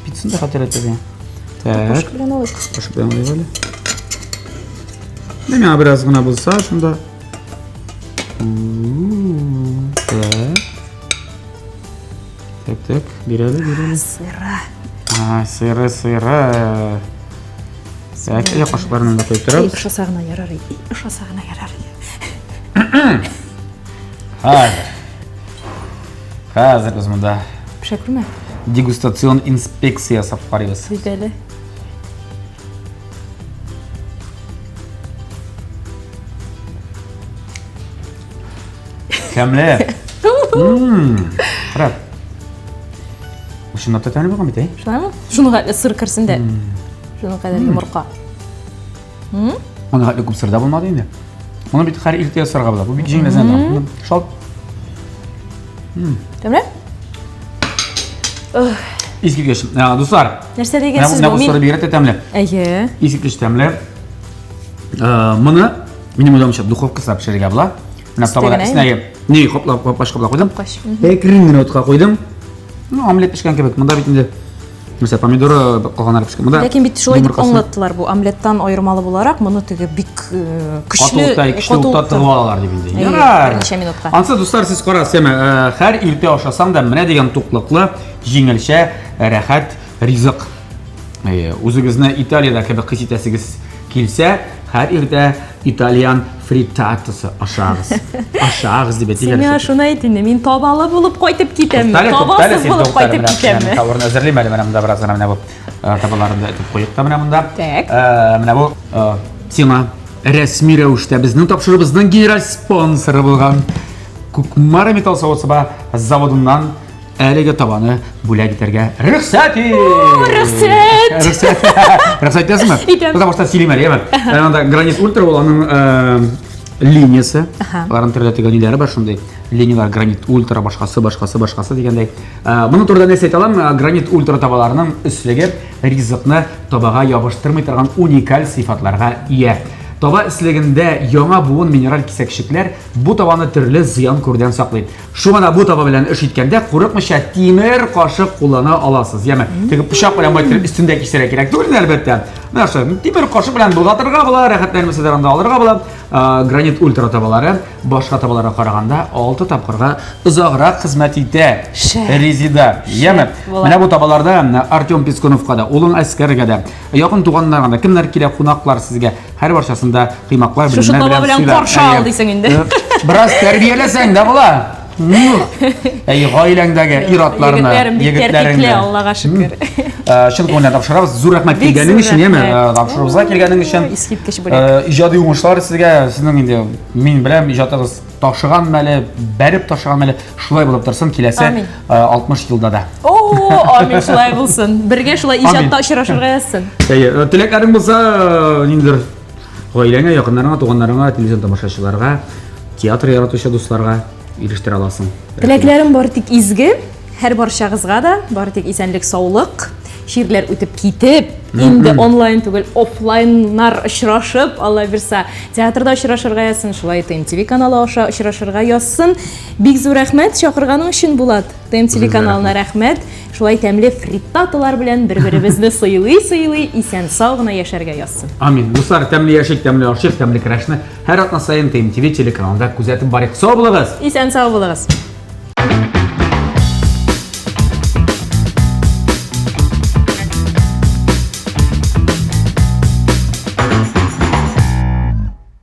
пиццаны да хәтерләтә миңа. Так. Кашык белән алыйк. Кашык белән алыйк әле. Менә миңа бераз гына булса, шунда. Так. Так, так, бир әле, бир әле. Сыра. А, сыры, сыры. Так, я кашыкларны да куеп торабыз. Эй, ошаса гына ярар, эй, ошаса гына ярар. Хәзер. Хәзер без монда. Пешә күрмә. Дегустацион инспекция ясап карыйбыз. Бит әле. Тәмле. Рәт. Чынлап та тәмле булган бит, әй? Шулаймы? Шуны хәтле сыр керсен дә. Шуның кадәр йомырка. Моны хәтле күп сыр да булмады инде. Моны бит һәр иртә ясарга була. Бу бик җиңел әзерләнә. Шалт. Тәмле? Искиткеч. Дуслар. Нәрсә дигән сүз бу? Менә бу сыры бигрәк тә тәмле. Әйе. Искиткеч тәмле. Моны минем уйлавымча духовкасында пешерергә була. Менә табада өстенә ни каплап капкач каплап куйдым. Әкрен генә утка куйдым. Ну, омлет пешкән кебек. Монда бит инде Мәсәлән, помидоры калганнары пешкән. Монда Ләкин бит шулай дип аңлаттылар бу омлеттан аермалы буларак, моны теге бик э, көчле көчле утта тыгып алалар дип инде. Ярар. Берничә минутка. Ансы, дуслар, сез карагыз, яме, э, һәр иртә ашасаң да менә дигән туклыклы, җиңелчә, рәхәт ризык. Үзегезне Италиядә кебек хис итәсегез килсә, һәр иртә итальян фри фриттатасы ашагыз. Ашагыз дип әйтик. Син миңа шуны әйт инде, мин табалы булып кайтып китәмме, табасыз булып кайтып китәмме? Товарны әзерлим әле менә монда бераз гына менә бу э, табаларын да әйтеп куйык та менә монда. Так. Э, менә бу э, сиңа рәсми рәвештә безнең тапшыруыбызның генераль спонсоры булган Кукмара металл савыт-саба заводыннан Әлеге табаны бүләк итәргә рөхсәт ит! Рөхсәт! Рөхсәт. Рөхсәт итәсеңме? Итәм. Потому что сөйлим әле, яме. Анда гранит ультра ул аның э, линиясе. Аларның төрле теге ниләре бар шундый. Линияләр гранит ультра, башкасы, башкасы, башкасы дигәндәй. Э, моның турында нәрсә әйтә алам? Э, гранит ультра табаларының өслеге ризыкны табага ябыштырмый торган уникаль сыйфатларга ия. Таба өслегендә яңа буын минераль кисәкчекләр бу табаны төрле зыян күрүдән саклый. Шуңа да бу таба белән эш иткәндә курыкмыйча тимер кашык куллана аласыз. Яме, теге пычак белән байтырып өстендә кисәргә кирәк түгел әлбәттә. Менә шул тимер кашык белән болгатырга була, рәхәтләнмәсәләр анда алырга була. Гранит ультра табалары башка табаларга караганда 6 тапкырга озаграк хезмәт итә. Резида. Яме, менә бу табаларда Артем Пискуновка да, улың Әскәргә дә, якын туганнарга да, кемнәр килә кунаклар сезгә, Һәр барчасында коймаклар, Шушы таба белән каршы ал дисең инде. Бераз тәрбияләсәң дә була. Әй, гаиләңдәге ир-атларны, егетләреңне. Аллага шөкер. Чын күңелдән тапшырабыз. Зур рәхмәт килгәнең өчен, яме, тапшыруыбызга килгәнең өчен. Искиткеч бүләк. Иҗади уңышлар сезгә. Сезнең инде мин беләм, иҗатыгыз ташыган мәле, бәреп ташыган мәле шулай булып торсын киләсе 60 елда да. О, амин, шулай булсын. Бергә шулай иҗатта очрашырга язсын. Әйе, теләкләрең булса, ниндидер гаиләңә, якыннарыңа, туганнарыңа, телевизион тамашачыларга, театр яратучы дусларга ирештерә аласың. Теләкләрем бары тик изге, һәр барчагызга да бары тик исәнлек, саулык, чирләр үтеп китеп, инде онлайн түгел, офлайннар очрашып, Алла бирса, театрда очрашырга язсын, шулай ТМТВ каналы аша очрашырга язсын. Бик зур рәхмәт чакырганың өчен, Булат. ТМТВ каналына рәхмәт. Шулай тәмле фриттаталар белән бер-беребезне сыйлый-сыйлый, исән-сау гына яшәргә язсын. Амин. Дуслар, тәмле яшик, тәмле ашыйк, тәмле көрәшне һәр атна саен ТМТВ телеканалында күзәтеп барыйк. Сау булыгыз! Исән-сау булыгыз!